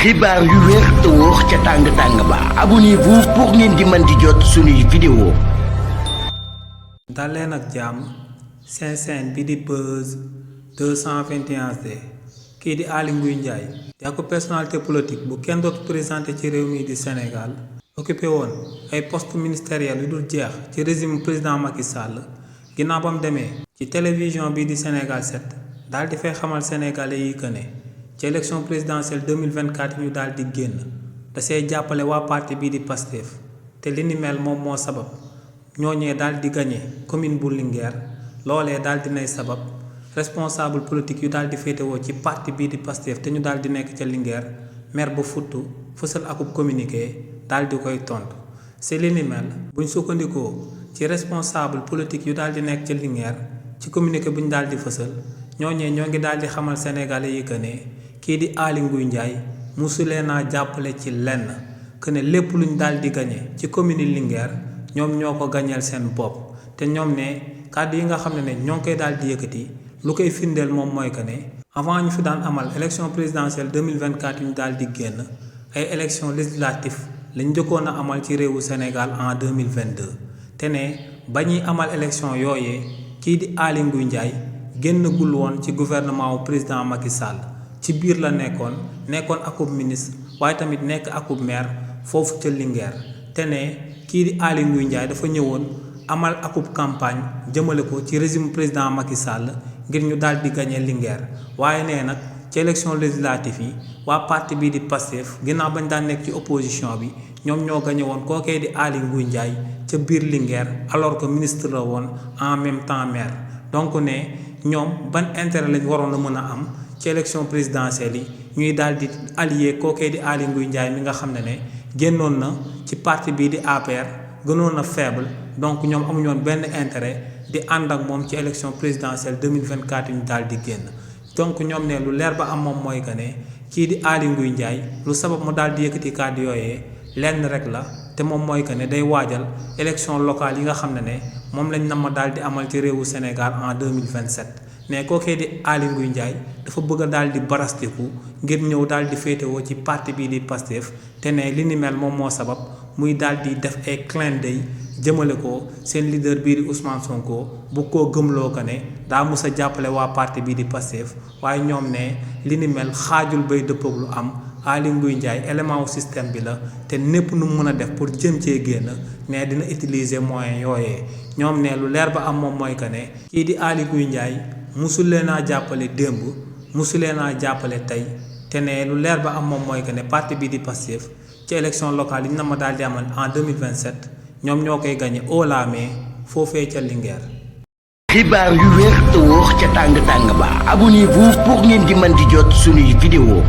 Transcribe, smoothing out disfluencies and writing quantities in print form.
xibaar yu wér te wóor ca tàng ba abonnez-vous pour ngeen di mën di jot suñuy vidéo. daleen ak jàmm seen chaîne bi di Buzz 221D kii di Aly Ngouille Ndiaye di ak personnalité politique bu kenn dootu présenté ci réew mi di Sénégal occupé woon ay poste ministériel yu dul jeex ci régime président Macky Sall ginnaaw ba mu demee ci télévision bi di Sénégal 7 daal di fay xamal sénégalais yi que ne ci élection présidentielle 2024 ñu daal di génn da see jàppale waa parti bii di Pastef te li ni mel moom moo sabab ñooñee daal di gagné commune bu Linguère loolee daal di nay sabab responsable politique yu daal di féetewoo ci parti bii di Pastef te ñu daal di nekk ca Linguère maire ba futtu fësal akub communiqué daal di koy tontu si li ni mel buñ sukkandikoo ci responsable politique yu daal di nekk ca Linguère ci communiqué bu ñu daal di fësal ñooñee ñoo ngi daal di xamal sénégalais yi que ne kii di Aly Ngouille Ndiaye musulee naa jàppale ci lenn que ne lépp luñ daal di gagné ci commune Linguère ñoom ñoo ko gañeel seen bopp te ñoom ne kàddu yi nga xam ne ñoo ngi koy daal di yëkkati lu koy firndeel moom mooy que ne avant ñu fi daan amal élection présidentielle 2024 yu ñu daal di génn ay élection législative lañ njëkkoon a amal ci réewu Sénégal en 2022 te ne ba ñuy amal élection yooyee kii di Aly Ngouille Ndiaye génn gul woon ci gouvernement wu président Macky Sall ci biir la nekkoon akub ministre waaye tamit nekk akub maire foofu ca Linguère te ne kii di Aly Ngouille Ndiaye dafa ñëwoon amal akub campagne jëmale ko ci régime président Macky Sall ngir ñu daal di gagné Linguère waaye nee nag ci élection législative yi waa parti bii di Pastef ginnaaw bañ daan nekk ci opposition bi ñoom ñoo gagné woon kookee di Aly Ngouille Ndiaye ca biir Linguère alors que ministre la woon en même temps maire donc ne ñoom ban intérêt lañ waroon a mën a am ci élection présidentielle yi ñuy daal di allié kookee di Aly Ngouille Ndiaye mi nga xam ne génnoon na ci parti bii di APR gënoon na faible donc ñoom amuñu woon benn intérêt di ànd ak moom ci élection présidentielle 2024 yi ñu daal di génn donc ñoom ne lu leer ba am moom mooy que ne kii di Aly Ngouille Ndiaye lu sabab mu daal di yëkkati kàddu yooyee lenn rek la te moom mooy que ne day waajal élection locale yi nga xam ne moom lañ nama daal di amal ci réewu Sénégal en 2027 mais kookee di Aly Ngouille Ndiaye dafa bëgg a daal di barastiku ngir ñëw daal di féetewoo ci parti bii di Pastef te ne li ni mel moom moo sabab muy daal di def ay clin d'œil jëmale ko seen leader bii di Ousmane Sonko bu koo gëmloo ko ne daa mus a jàppale waa parti bii di Pastef waaye ñoom ne li ni mel xaajul bay dëppoog lu am Aly Ngouille Ndiaye élément wu système bi la te népp nu mën a def pour jëm cee génn ne dina utiliser moyens yooyee ñoom ne lu leer ba am moom mooy que ne kii di Aly Ngouille Ndiaye musulee naa jàppale démb musulee naa jàppale tey te ne lu leer ba am moom mooy que ne parti bii di Pastef ci élection locale yi ñu na ma daal di amal en 2027 ñoom ñoo koy gagné haut la main foofee ca Linguère. xibaar yu wér te wóor ca tàng ba abonnez-vous pour ngeen di mën di jot suñuy vidéo.